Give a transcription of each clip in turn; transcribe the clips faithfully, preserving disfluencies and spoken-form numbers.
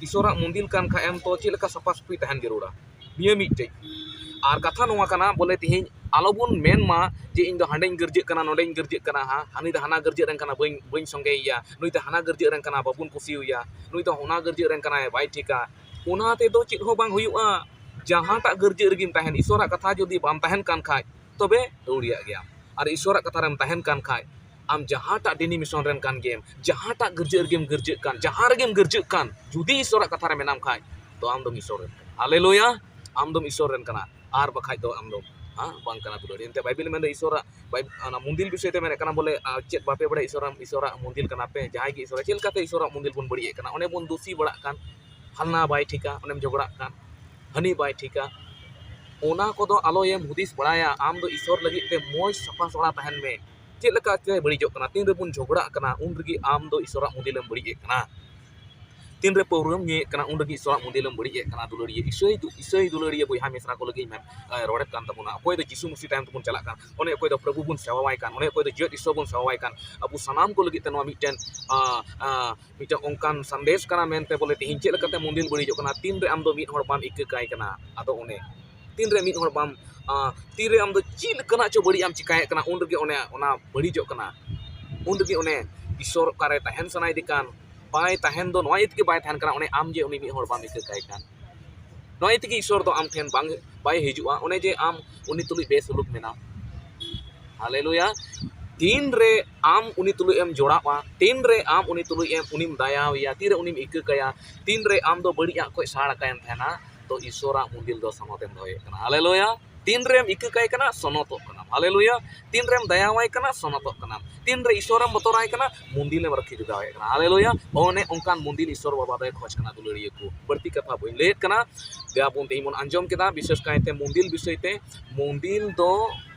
ᱤᱥᱚᱨᱟᱜ ᱢᱚᱱᱫᱤᱨ ᱠᱟᱱ ᱠᱷᱟᱡ ᱮᱢ, ᱛᱚ ᱪᱮᱫ ᱞᱮᱠᱟ ᱥᱟᱯᱷᱟ ᱥᱟᱹᱯᱷᱤ ᱛᱟᱦᱮᱱ ᱡᱟᱹᱨᱩᱲᱟ? ᱱᱤᱭᱟᱹ ᱢᱤᱫᱴᱮᱡ᱾ ᱟᱨ ᱠᱟᱛᱷᱟ ᱱᱚᱣᱟ ᱠᱟᱱᱟ, ᱵᱚᱞᱮ ᱛᱮᱦᱮᱧ ᱟᱞᱚᱵᱚᱱ ᱢᱮᱱ ᱢᱟ ᱡᱮ ᱤᱧ ᱫᱚ ᱦᱟᱸᱰᱮᱧ ᱜᱤᱨᱡᱟᱹᱜ ᱠᱟᱱᱟ, ᱱᱚᱰᱮᱧ ᱜᱤᱨᱡᱟᱹᱜ ᱠᱟᱱᱟ, ᱦᱟᱸ, ᱦᱟᱹᱱᱤ ᱫᱚ ᱦᱟᱱᱟ ᱜᱤᱨᱡᱟᱹᱜ ᱨᱮᱱ ᱠᱟᱱᱟ, ᱵᱟᱹᱧ, ᱵᱟᱹᱧ ᱥᱚᱸᱜᱮᱭᱮᱭᱟ, ᱱᱩᱭ ᱫᱚ ᱦᱟᱱᱟ ᱜᱤᱨᱡᱟᱹᱜ ᱨᱮᱱ ᱠᱟᱱᱟ, ᱵᱟᱵᱚᱱ ᱠᱩᱥᱤᱣᱟᱭᱟ, ᱱᱩᱭ ᱫᱚ ᱚᱱᱟ ᱜᱤᱨᱡᱟᱹᱜ ᱨᱮᱱ ᱠᱟᱱᱟᱭ, ᱵᱟᱭ ᱴᱷᱤᱠᱟ᱾ ᱚᱱᱟ ᱛᱮᱫᱚ ᱪᱮᱫ ᱦᱚᱸ ᱵᱟᱝ ᱦᱩᱭᱩᱜᱼᱟ᱾ ᱡᱟᱦᱟᱸᱴᱟᱜ ᱜᱤᱨᱡᱟᱹᱜ ᱨᱮᱜᱮᱢ ᱛᱟᱦᱮᱱ, ᱤᱥᱚᱨᱟᱜ ᱠᱟᱛᱷᱟ ᱡᱩᱫᱤ ᱵᱟᱢ ᱛᱟᱦᱮᱱ ᱠᱟᱱ ᱠᱷᱟᱡ, ᱛᱚᱵᱮ ᱟᱹᱣᱲᱤᱭᱟᱜ ᱜᱮᱭᱟᱢ᱾ ᱟᱨ ᱤᱥᱚᱨᱟᱜ ᱠᱟᱛᱷᱟ ᱨᱮᱢ ᱛᱟᱦᱮᱱ ᱠᱟᱱ ᱠᱷᱟᱡ, ᱟᱢ ᱡᱟᱦᱟᱸᱴᱟᱜ denomination ᱨᱮᱱ ᱠᱟᱱ ᱜᱮᱢ, ᱡᱟᱦᱟᱸᱴᱟᱜ ᱜᱤᱨᱡᱟᱹ ᱨᱮᱜᱮᱢ ᱜᱤᱨᱡᱟᱹᱜ ᱠᱟᱱ, ᱡᱟᱦᱟᱸ ᱨᱮᱜᱮᱢ ᱜᱤᱨᱡᱟᱹᱜ ᱠᱟᱱ, ᱡᱩᱫᱤ ᱤᱥᱚᱨᱟᱜ ᱠᱟᱛᱷᱟ ᱨᱮ ᱢᱮᱱᱟᱢ ᱠᱷᱟᱡ, ᱛᱚ ᱟᱢ ᱫᱚᱢ ᱤᱥᱚᱨ ᱨᱮᱱ ᱠᱟᱱᱟ᱾ ᱦᱟᱞᱮᱞᱩᱭᱟ! ᱟᱢ ᱫᱚᱢ ᱤᱥᱚᱨ ᱨᱮᱱ ᱠᱟᱱᱟ, ᱟᱨ ᱵᱟᱠᱷᱟᱡ ᱫᱚ ᱟᱢ ᱫᱚ, ᱦᱮᱸ, ᱵᱟᱝ ᱠᱟᱱᱟ ᱫᱩᱞᱟᱹᱲᱤᱭᱟᱹ᱾ ᱮᱱᱛᱮ ᱵᱟᱭᱵᱮᱞ ᱢᱮᱱᱫᱟ ᱤᱥᱚᱨᱟᱜ, ᱵᱟᱭ-, ᱚᱱᱟ ᱢᱚᱱᱫᱤᱨ ᱵᱤᱥᱚᱭ ᱛᱮ ᱢᱮᱱᱮᱫ ᱠᱟᱱᱟ ᱵᱚᱞᱮ, ᱟᱨ ᱪᱮᱫ ᱵᱟᱯᱮ ᱵᱟᱲᱟᱭᱟ, ᱤᱥᱚᱨᱟᱜ, ᱤᱥᱚᱨᱟᱜ ᱢᱚᱱᱫᱤᱨ ᱠᱟᱱᱟ ᱯᱮ, ᱡᱟᱦᱟᱸᱭ ᱜᱮ ᱤᱥᱚᱨᱟᱜ, ᱪᱮᱫ ᱞᱮᱠᱟᱛᱮ ᱤᱥᱚᱨᱟᱜ ᱢᱚᱱᱫᱤᱨ ᱵᱚᱱ ᱵᱟᱹᱲᱤᱡ ᱮᱫ ᱠᱟᱱᱟ? ᱚᱱᱮ ᱵᱚᱱ ᱫᱩᱥᱤ ᱵᱟᱲᱟᱜ ᱠᱟᱱ, ᱦᱟᱱᱟ ᱵᱟᱭ ᱴᱷᱤᱠᱟ, ᱚᱱᱮᱢ ᱡᱷᱚᱜᱽᱲᱟᱜ ᱠᱟᱱ, ᱦᱟᱹᱱᱤ ᱵᱟᱭ ᱴᱷᱤᱠᱟ᱾ ᱚᱱᱟ ᱠᱚᱫᱚ ᱟᱞᱚᱭᱮᱢ ᱦᱩᱫᱤᱥ ᱵᱟᱲᱟᱭᱟ᱾ ᱟᱢ ᱫᱚ ᱤᱥᱚᱨ ᱞᱟᱹᱜᱤᱫ ᱛᱮ ᱢᱚᱡᱽ ᱥᱟᱯᱷᱟ ᱥᱚᱲᱟ ᱛᱟᱦᱮᱱ ᱢᱮ᱾ ᱪᱮᱫ ᱞᱮᱠᱟᱛᱮ ᱵᱟᱹᱲᱤᱡᱚᱜ ᱠᱟᱱᱟ? ᱛᱤᱱ ᱨᱮᱵᱚᱱ ᱡᱷᱚᱜᱽᱲᱟᱜ ᱠᱟᱱᱟ, ᱩᱱ ᱨᱮᱜᱮ ᱟᱢ ᱫᱚ ᱤᱥᱚᱨᱟᱜ ᱢᱚᱱᱫᱤᱨᱮᱢ ᱵᱟᱹᱲᱤᱡ ᱮᱫ ᱠᱟᱱᱟ᱾ ᱛᱤᱱᱨᱮ ᱯᱟᱹᱣᱨᱟᱹᱢ ᱧᱩᱭᱮᱫ ᱠᱟᱱᱟ, ᱩᱱ ᱨᱮᱜᱮ ᱤᱥᱚᱨᱟᱜ ᱢᱚᱱᱫᱤᱨᱮᱢ ᱵᱟᱹᱲᱤᱡ ᱮᱫ ᱠᱟᱱᱟ᱾ ᱫᱩᱞᱟᱹᱲᱤᱭᱟᱹ ᱤᱥᱟᱹᱭ ᱫᱩ-, ᱤᱥᱟᱹᱭ ᱫᱩᱞᱟᱹᱲᱤᱭᱟᱹ ᱵᱚᱭᱦᱟ ᱢᱤᱥᱨᱟ ᱠᱚ ᱞᱟᱹᱜᱤᱫ ᱤᱧ ᱢᱮᱱ, ᱮ, ᱨᱚᱲᱮᱫ ᱠᱟᱱ ᱛᱟᱵᱚᱱᱟ᱾ ᱚᱠᱚᱭ ᱫᱚ ᱡᱤᱥᱩ ᱢᱟᱹᱥᱤ ᱛᱟᱭᱚᱢ ᱛᱮᱵᱚᱱ ᱪᱟᱞᱟᱜ ᱠᱟᱱ, ᱚᱱᱮ ᱚᱠᱚᱭ ᱫᱚ ᱯᱨᱚᱵᱷᱩ ᱵᱚᱱ ᱥᱮᱵᱟᱣᱟᱭ ᱠᱟᱱ, ᱚᱱᱮ ᱚᱠᱚᱭ ᱫᱚ ᱡᱤᱭᱮᱫ ᱤᱥᱚᱨ ᱵᱚᱱ ᱥᱮᱵᱟᱣᱟᱭ ᱠᱟᱱ᱾ ᱟᱵᱚ ᱥᱟᱱᱟᱢ ᱠᱚ ᱞᱟᱹᱜᱤᱫ ᱛᱮ ᱱᱚᱣᱟ ᱢᱤᱫᱴᱮᱱ, ᱟ, ᱟ, ᱢᱤᱫᱴᱮᱱ ᱚᱱᱠᱟᱱ ᱥᱟᱸᱫᱮᱥ ᱠᱟᱱᱟ ᱢᱮᱱᱛᱮ ᱵᱚᱞᱮ ᱛᱮᱦᱮᱧ ᱪᱮᱫ ᱞᱮᱠᱟᱛᱮ ᱢᱚᱱᱫᱤᱨ ᱵᱟᱹᱲᱤᱡᱚᱜ ᱠᱟᱱᱟ, ᱛᱤᱱᱨᱮ ᱟᱢ ᱫᱚ ᱢᱤᱫ ᱦᱚᱲ ᱵᱟᱢ ᱤᱠᱟᱹ ᱠᱟᱭ ᱠᱟᱱᱟ᱾ ᱟᱫᱚ ᱚᱱᱮ ᱛᱤᱱᱨᱮ ᱢᱤᱫ ᱦᱚᱲ ᱵᱟᱢ, ᱟ, ᱛᱤᱨᱮ ᱟᱢ ᱫᱚ ᱪᱮᱫ ᱞᱮᱠᱟᱱᱟᱜ ᱪᱚ ᱵᱟᱹᱲᱤᱡ ᱮᱢ ᱪᱤᱠᱟᱭᱮᱫ ᱠᱟᱱᱟ, ᱩᱱ ᱨᱮᱜᱮ ᱚᱱᱮ ᱚᱱᱟ ᱵᱟᱹᱲᱤᱡᱚᱜ ᱠᱟᱱᱟ᱾ ᱩᱱ ᱨᱮᱜᱮ ᱚᱱᱮ ᱤᱥᱚᱨ ᱚᱠᱟᱨᱮ ᱛᱟᱦᱮᱱ ᱥᱟᱱᱟᱭᱮᱫᱮ ᱠᱟᱱ, ᱵᱟᱭ ᱛᱟᱦᱮᱱ ᱫᱚ ᱱᱚᱣᱟ ᱤᱭᱟᱹ ᱛᱮᱜᱮ ᱵᱟᱭ ᱛᱟᱦᱮᱱ ᱠᱟᱱᱟ, ᱚᱱᱮ ᱟᱢ ᱡᱮ ᱩᱱᱤ ᱢᱤᱫ ᱦᱚᱲ ᱵᱟᱢ ᱤᱠᱟᱹ ᱠᱟᱭ ᱠᱟᱱ᱾ ᱱᱚᱣᱟ ᱤᱭᱟᱹ ᱛᱮᱜᱮ ᱤᱥᱚᱨ ᱫᱚ ᱟᱢ ᱴᱷᱮᱱ ᱵᱟᱝ, ᱵᱟᱭ ᱦᱤᱡᱩᱜᱼᱟ, ᱚᱱᱮ ᱡᱮ ᱟᱢ ᱩᱱᱤ ᱛᱩᱞᱩᱡ ᱵᱮᱥᱩᱞᱩᱠ ᱢᱮᱱᱟᱢ᱾ ᱦᱟᱞᱮᱞᱩᱭᱟ! ᱛᱤᱱᱨᱮ ᱟᱢ ᱩᱱᱤ ᱛᱩᱞᱩᱡ ᱮᱢ ᱡᱚᱲᱟᱜᱼᱟ, ᱛᱤᱱᱨᱮ ᱟᱢ ᱩᱱᱤ ᱛᱩᱞᱩᱡ ᱮᱢ, ᱩᱱᱤᱢ ᱫᱟᱭᱟᱣᱮᱭᱟ, ᱛᱤᱨᱮ ᱩᱱᱤᱢ ᱤᱠᱟᱹ ᱠᱟᱭᱟ, ᱛᱤᱱᱨᱮ ᱟᱢ ᱫᱚ ᱵᱟᱹᱲᱤᱡᱟᱜ ᱠᱷᱚᱱ ᱥᱟᱲ ᱟᱠᱟᱭᱮᱢ ᱛᱟᱦᱮᱱᱟ, ᱛᱚ ᱤᱥᱚᱨᱟᱜ ᱢᱚᱱᱫᱤᱨ ᱫᱚ ᱥᱚᱱᱚᱛᱮᱢ ᱫᱚᱦᱚᱭᱮᱫ ᱠᱟᱱᱟ᱾ ᱦᱟᱞᱮᱞᱩᱭᱟ! ᱛᱤᱱᱨᱮᱢ ᱤᱠᱟᱹ ᱠᱟᱭ ᱠᱟᱱᱟ, ᱥᱚᱱᱚᱛᱚᱜ ᱠᱟᱱᱟᱢ᱾ ᱦᱟᱞᱮᱞᱩᱭᱟ! ᱛᱤᱱᱨᱮᱢ ᱫᱟᱭᱟᱣᱟᱭ ᱠᱟᱱᱟ, ᱥᱚᱱᱚᱛᱚᱜ ᱠᱟᱱᱟᱢ᱾ ᱛᱤᱱᱨᱮ ᱤᱥᱚᱨᱮᱢ ᱵᱚᱛᱚᱨᱟᱭ ᱠᱟᱱᱟ, ᱢᱚᱱᱫᱤᱨᱮᱢ ᱨᱟᱹᱠᱷᱤ ᱡᱚᱜᱟᱣᱮᱫ ᱠᱟᱱᱟ᱾ ᱦᱟᱞᱮᱞᱩᱭᱟ! ᱚᱱᱮ ᱚᱱᱠᱟᱱ ᱢᱚᱱᱫᱤᱨ ᱤᱥᱚᱨ ᱵᱟᱵᱟ ᱫᱚᱭ ᱠᱷᱚᱡᱽ ᱠᱟᱱᱟ, ᱫᱩᱞᱟᱹᱲᱤᱭᱟᱹ ᱠᱚ᱾ ᱵᱟᱹᱲᱛᱤ ᱠᱟᱛᱷᱟ ᱵᱟᱹᱧ ᱞᱟᱹᱭᱮᱫ ᱠᱟᱱᱟ᱾ ᱡᱟ ᱵᱚᱱ ᱛᱮᱦᱮᱧ ᱵᱚᱱ ᱟᱸᱡᱚᱢ ᱠᱮᱫᱟ, ᱵᱤᱥᱮᱥ ᱠᱟᱭᱛᱮ ᱢᱚᱱᱫᱤᱨ ᱵᱤᱥᱚᱭ ᱛᱮ, ᱢᱚᱱᱫᱤᱨ ᱫᱚ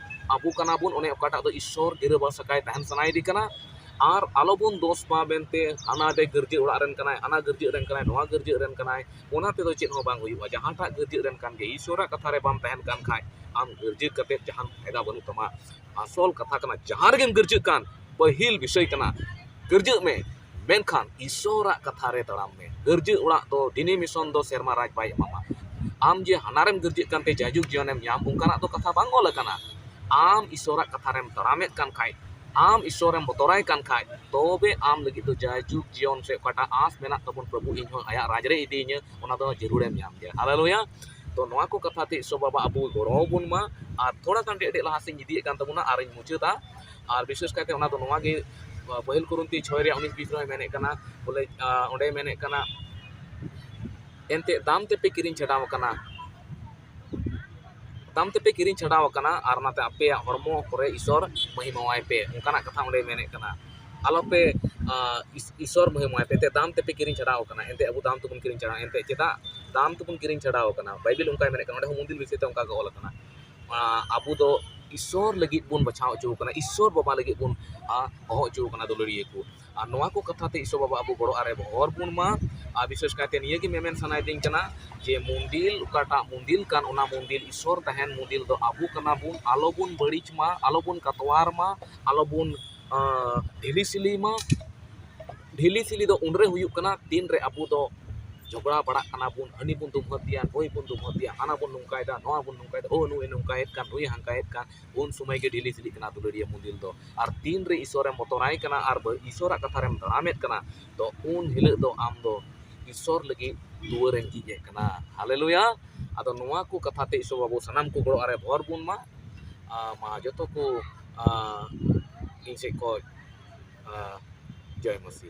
ᱟᱵᱚ ᱠᱟᱱᱟ ᱵᱚᱱ, ᱚᱱᱮ ᱚᱠᱟᱴᱟᱜ ᱫᱚ ᱤᱥᱚᱨ ᱜᱤᱨᱟᱹᱵᱟᱥ ᱟᱠᱟᱭ ᱛᱟᱦᱮᱱ ᱥᱟᱱᱟᱭᱮᱫᱮ ᱠᱟᱱᱟ᱾ ᱟᱨ ᱟᱞᱚᱵᱚᱱ ᱫᱳᱥ ᱢᱟ ᱢᱮᱱᱛᱮ, ᱦᱟᱱᱟ ᱫᱮ ᱜᱤᱨᱡᱟᱹ ᱚᱲᱟᱜ ᱨᱮᱱ ᱠᱟᱱᱟᱭ, ᱦᱟᱱᱟ ᱜᱤᱨᱡᱟᱹ ᱨᱮᱱ ᱠᱟᱱᱟᱭ, ᱱᱚᱣᱟ ᱜᱤᱨᱡᱟᱹ ᱨᱮᱱ ᱠᱟᱱᱟᱭ, ᱚᱱᱟ ᱛᱮᱫᱚ ᱪᱮᱫ ᱦᱚᱸ ᱵᱟᱝ ᱦᱩᱭᱩᱜᱼᱟ᱾ ᱡᱟᱦᱟᱸᱴᱟᱜ ᱜᱤᱨᱡᱟᱹ ᱨᱮᱱ ᱠᱟᱱ ᱜᱮ, ᱤᱥᱚᱨᱟᱜ ᱠᱟᱛᱷᱟ ᱨᱮ ᱵᱟᱢ ᱛᱟᱦᱮᱱ ᱠᱟᱱ ᱠᱷᱟᱡ, ᱟᱢ ᱜᱤᱨᱡᱟᱹ ᱠᱟᱛᱮ ᱡᱟᱦᱟᱱ ᱯᱷᱟᱭᱫᱟ ᱵᱟᱹᱱᱩᱜ ᱛᱟᱢᱟ᱾ ᱟᱥᱚᱞ ᱠᱟᱛᱷᱟ ᱠᱟᱱᱟ, ᱡᱟᱦᱟᱸ ᱨᱮᱜᱮᱢ ᱜᱤᱨᱡᱟᱹᱜ ᱠᱟᱱ, ᱯᱟᱹᱦᱤᱞ ᱵᱤᱥᱚᱭ ᱠᱟᱱᱟ, ᱜᱤᱨᱡᱟᱹᱜ ᱢᱮ᱾ ᱢᱮᱱᱠᱷᱟᱱ ᱤᱥᱚᱨᱟᱜ ᱠᱟᱛᱷᱟ ᱨᱮ ᱛᱟᱲᱟᱢ ᱢᱮ᱾ ᱜᱟᱹᱨᱡᱟᱹ ᱚᱲᱟᱜ ᱫᱚ ᱰᱤᱱᱤᱢᱮᱥᱚᱱ ᱫᱚ ᱥᱮᱨᱢᱟ ᱨᱟᱡᱽ ᱵᱟᱭ ᱮᱢᱟᱢᱟ᱾ ᱟᱢ ᱡᱮ ᱦᱟᱱᱟᱨᱮᱢ ᱜᱟᱹᱨᱡᱟᱹᱜ ᱠᱟᱱᱛᱮ ᱡᱟᱭᱡᱩᱜᱽ ᱡᱤᱭᱚᱱᱮᱢ ᱧᱟᱢ, ᱚᱱᱠᱟᱱᱟᱜ ᱫᱚ ᱠᱟᱛᱷᱟ ᱵᱟᱝ ᱚᱞ ᱟᱠᱟᱱᱟ᱾ ᱟᱢ ᱤᱥᱚᱨᱟᱜ ᱠᱟᱛᱷᱟ ᱨᱮᱢ ᱛᱟᱲᱟᱢᱮᱫ ᱠᱟᱱ ᱠᱷᱟᱡ, ᱟᱢ ᱤᱥᱚᱨᱮᱢ ᱵᱚᱛᱚᱨᱟᱭ ᱠᱟᱱ ᱠᱷᱟᱡ, ᱛᱚᱵᱮ ᱟᱢ ᱞᱟᱹᱜᱤᱫ ᱫᱚ ᱡᱟᱭᱡᱩᱜᱽ ᱡᱤᱭᱚᱱ ᱥᱮ ᱚᱠᱟᱴᱟᱜ ᱟᱸᱥ ᱢᱮᱱᱟᱜ ᱛᱟᱵᱚᱱ, ᱯᱨᱚᱵᱷᱩ ᱤᱧ ᱦᱚᱸ ᱟᱭᱟᱜ ᱨᱟᱡᱽ ᱨᱮ ᱤᱫᱤᱭᱤᱧᱟᱹ, ᱚᱱᱟ ᱫᱚ ᱡᱟᱹᱨᱩᱲᱮᱢ ᱧᱟᱢ ᱜᱮᱭᱟ᱾ ᱦᱟᱞᱮᱞᱩᱭᱟ᱾ ᱛᱚ ᱱᱚᱣᱟ ᱠᱚ ᱠᱟᱛᱷᱟ ᱛᱮ ᱤᱥᱚᱨ ᱵᱟᱵᱟ ᱟᱵᱚ ᱜᱚᱲᱚ ᱟᱵᱚᱱ ᱢᱟ᱾ ᱟᱨ ᱛᱷᱚᱲᱟ ᱜᱟᱱ ᱰᱮ ᱰᱮ ᱞᱟᱦᱟ ᱥᱮᱫ ᱤᱧ ᱤᱫᱤᱭᱮᱫ ᱠᱟᱱ ᱛᱟᱵᱚᱱᱟ ᱟᱨᱤᱧ ᱢᱩᱪᱟᱹᱫᱟ᱾ ᱟᱨ ᱵᱤᱥᱮᱥ ᱠᱟᱭᱛᱮ ᱚᱱᱟ ᱫᱚ ᱱᱚᱣᱟ ᱜᱮ, ᱟᱸ, ᱯᱟᱹᱦᱤᱞ ᱠᱚᱨᱤᱱᱛᱤ ᱪᱷᱚᱭ ᱨᱮᱭᱟᱜ ᱩᱱᱤᱥ ᱵᱤᱥ ᱨᱮᱦᱚᱸᱭ ᱢᱮᱱᱮᱫ ᱠᱟᱱᱟ, ᱵᱚᱞᱮ, ᱟᱸ, ᱚᱸᱰᱮᱭ ᱢᱮᱱᱮᱫ ᱠᱟᱱᱟ, ᱮᱱᱛᱮᱫ ᱫᱟᱢ ᱛᱮᱯᱮ ᱠᱤᱨᱤᱧ ᱪᱷᱟᱰᱟᱣ ᱟᱠᱟᱱᱟ, ᱫᱟᱢ ᱛᱮᱯᱮ ᱠᱤᱨᱤᱧ ᱪᱷᱟᱰᱟᱣ ᱟᱠᱟᱱᱟ, ᱟᱨ ᱚᱱᱟᱛᱮ ᱟᱯᱮᱭᱟᱜ ᱦᱚᱲᱢᱚ ᱠᱚᱨᱮ ᱤᱥᱚᱨ ᱢᱚᱦᱤᱢᱟᱣᱟᱭ ᱯᱮ, ᱚᱱᱠᱟᱱᱟᱜ ᱠᱟᱛᱷᱟ ᱚᱸᱰᱮᱭ ᱢᱮᱱᱮᱫ ᱠᱟᱱᱟ᱾ ᱟᱞᱚᱯᱮ, ᱟᱸ, ᱤᱥ-, ᱤᱥᱚᱨ ᱢᱚᱦᱤᱢᱟᱣᱟᱭ ᱯᱮ, ᱮᱱᱛᱮᱫ ᱫᱟᱢ ᱛᱮᱯᱮ ᱠᱤᱨᱤᱧ ᱪᱷᱟᱰᱟᱣ ᱟᱠᱟᱱᱟ, ᱮᱱᱛᱮᱫ ᱟᱵᱚ ᱫᱟᱢ ᱛᱮᱵᱚᱱ ᱠᱤᱨᱤᱧ ᱪᱷᱟᱰᱟᱣ, ᱮᱱᱛᱮᱫ ᱪᱮᱫᱟᱜ ᱫᱟᱢ ᱛᱮᱵᱚᱱ ᱠᱤᱨᱤᱧ ᱪᱷᱟᱰᱟᱣ ᱟᱠᱟᱱᱟ? ᱵᱟᱭᱵᱮᱞ ᱚᱱᱠᱟᱭ ᱢᱮᱱᱮᱫ ᱠᱟᱱᱟ, ᱚᱸᱰᱮ ᱦᱚᱸ ᱢᱚᱱᱫᱤᱨ ᱵᱤᱥᱚᱭ ᱛᱮ ᱚᱱᱠᱟ ᱜᱮ ᱚᱞ ᱟᱠᱟᱱᱟ᱾ ᱟᱸ, ᱟᱵᱚ ᱫᱚ ᱤᱥᱚᱨ ᱞᱟᱹᱜᱤᱫ ᱵᱚᱱ ᱵᱟᱪᱷᱟᱣ ᱦᱚᱪᱚ ᱟᱠᱟᱱᱟ, ᱤᱥᱚᱨ ᱵᱟᱵᱟ ᱞᱟᱹᱜᱤᱫ ᱵᱚᱱ, ᱟᱸ, ᱦᱚᱦᱚ ᱦᱚᱪᱚ ᱟᱠᱟᱱᱟ ᱫᱩᱞᱟᱹᱲᱤᱭᱟᱹ ᱠᱚ᱾ ᱟᱨ ᱱᱚᱣᱟ ᱠᱚ ᱠᱟᱛᱷᱟ ᱛᱮ ᱤᱥᱚᱨ ᱵᱟᱵᱟ ᱟᱵᱚ ᱜᱚᱲᱚ ᱟᱨᱮ ᱦᱚᱨ ᱵᱚᱱ ᱢᱟ᱾ ᱟᱨ ᱵᱤᱥᱮᱥ ᱠᱟᱭᱛᱮ ᱱᱤᱭᱟᱹ ᱜᱮ ᱢᱮᱢᱮᱱ ᱥᱟᱱᱟᱭᱮᱫᱤᱧ ᱠᱟᱱᱟ ᱡᱮ ᱢᱚᱱᱫᱤᱞ, ᱚᱠᱟᱴᱟᱜ ᱢᱚᱱᱫᱤᱞ ᱠᱟᱱ, ᱚᱱᱟ ᱢᱚᱱᱫᱤᱞ ᱤᱥᱚᱨ ᱛᱟᱦᱮᱱ ᱢᱚᱱᱫᱤᱞ ᱫᱚ ᱟᱵᱚ ᱠᱟᱱᱟ ᱵᱚᱱ, ᱟᱞᱚ ᱵᱚᱱ ᱵᱟᱹᱲᱤᱡ ᱢᱟ, ᱟᱞᱚ ᱵᱚᱱ ᱠᱟᱛᱣᱟᱨ ᱢᱟ, ᱟᱞᱚ ᱵᱚᱱ, ᱟᱸ, ᱰᱷᱤᱞᱤ ᱥᱤᱞᱤ ᱢᱟ᱾ ᱰᱷᱤᱞᱤ ᱥᱤᱞᱤ ᱫᱚ ᱩᱱᱨᱮ ᱦᱩᱭᱩᱜ ᱠᱟᱱᱟ, ᱛᱤᱱᱨᱮ ᱟᱵᱚ ᱫᱚ ᱡᱷᱚᱜᱽᱲᱟ ᱵᱟᱲᱟᱜ ᱠᱟᱱᱟ ᱵᱚᱱ, ᱦᱟᱹᱱᱤ ᱵᱚᱱ ᱫᱩᱢᱦᱟᱹᱛ ᱮᱭᱟ, ᱱᱩᱭ ᱵᱚᱱ ᱫᱩᱢᱦᱟᱹᱛ ᱮᱭᱟ, ᱦᱟᱱᱟ ᱵᱚᱱ ᱱᱚᱝᱠᱟᱭᱮᱫᱟ, ᱱᱚᱣᱟ ᱵᱚᱱ ᱱᱚᱝᱠᱟᱭᱮᱫᱟ, ᱳ ᱱᱩᱭ ᱱᱚᱝᱠᱟᱭᱮᱫ ᱠᱟᱱ, ᱱᱩᱭ ᱦᱟᱝᱠᱟᱭᱮᱫ ᱠᱟᱱ, ᱩᱱ ᱥᱚᱢᱚᱭ ᱜᱮ ᱰᱷᱤᱞᱤ ᱥᱤᱞᱤᱜ ᱠᱟᱱᱟ ᱫᱩᱞᱟᱹᱲᱤᱭᱟᱹ ᱢᱚᱱᱫᱤᱞ ᱫᱚ᱾ ᱟᱨ ᱛᱤᱱᱨᱮ ᱤᱥᱚᱨᱮᱢ ᱵᱚᱛᱚᱨᱟᱭ ᱠᱟᱱᱟ ᱟᱨ ᱵᱟᱹ-, ᱤᱥᱚᱨᱟᱜ ᱠᱟᱛᱷᱟ ᱨᱮᱢ ᱛᱟᱲᱟᱢᱮᱫ ᱠᱟᱱᱟ, ᱛᱚ ᱩᱱ ᱦᱤᱞᱳᱜ ᱫᱚ ᱟᱢ ᱫᱚ ᱤᱥᱚᱨ ᱞᱟᱹᱜᱤᱫ ᱫᱩᱣᱟᱹᱨᱮᱢ ᱡᱷᱤᱡ ᱮᱫ ᱠᱟᱱᱟ᱾ ᱦᱟᱞᱮᱞᱩᱭᱟ᱾ ᱟᱫᱚ ᱱᱚᱣᱟ ᱠᱚ ᱠᱟᱛᱷᱟ ᱛᱮ ᱤᱥᱚᱨ ᱵᱟᱵᱩ ᱥᱟᱱᱟᱢ ᱠᱚ ᱜᱚᱲᱚ ᱟᱨᱮ ᱦᱚᱨ ᱵᱚᱱ ᱢᱟ᱾ ᱟᱨ ᱢᱟ ᱡᱚᱛᱚ ᱠᱚ, ᱟᱨ ᱤᱧ ᱥᱮᱫ ᱠᱷᱚᱱ, ᱟᱨ ᱡᱚᱭ ᱢᱟᱹᱥᱤ᱾